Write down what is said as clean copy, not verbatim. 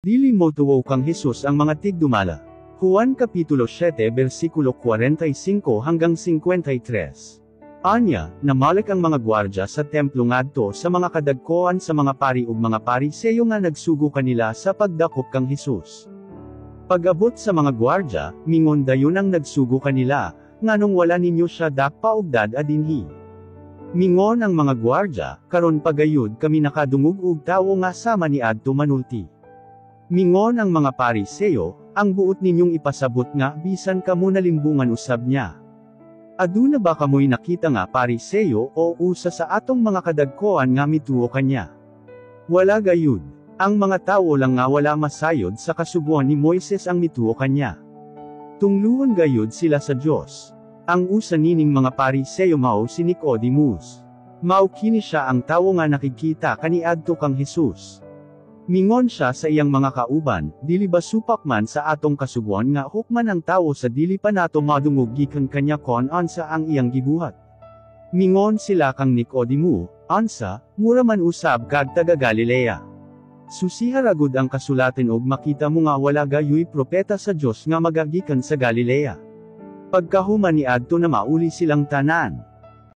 Dili motuo kang Hesus ang mga tigdumala. Juan Kapitulo 7 versikulo 45 hanggang 53. Anya, namalik ang mga gwardya sa templo ngadto sa mga kadagkoan sa mga pari ug mga Pariseyo nga nagsugo kanila sa pagdakop kang Hesus. Pag-abot sa mga gwardya, mingon dayon ang nagsugo kanila, "Nganong wala ninyo siya dakpa ug dad-a dinhi?" Mingon ang mga gwardya, "Karon pa gayud kami nakadungog og tawo nga sama ni adto manulti." Mingon ang mga Pariseyo, "Ang buot ninyong ipasabot nga bisan kamo nalimbungan usab niya? Aduna ba kamoy nakita nga Pariseyo o usa sa atong mga kadagkoan nga mituo kanya? Wala gayud. Ang mga tawo lang nga wala masayod sa kasuguan ni Moises ang mituo kanya. Tungluhon gayud sila sa Dios." Ang usa nining mga Pariseyo mao si Nicodemus. Mao kini siya ang tawo nga nakikita kaniadto kang Hesus. Mingon siya sa iyang mga kauban, "Dili ba supak man sa atong kasuguan nga hukman ang tawo sa dili pa nato madungog gikan kanya kon unsa ang iyang gibuhat?" Mingon sila kang Nicodemo, "Unsa, mura man usab kag taga Galilea? Susiha ragud ang kasulatan og makita mo nga wala gayuy propeta sa Dios nga magagikan sa Galilea." Pagkahuman ni adto na mauli silang tanan.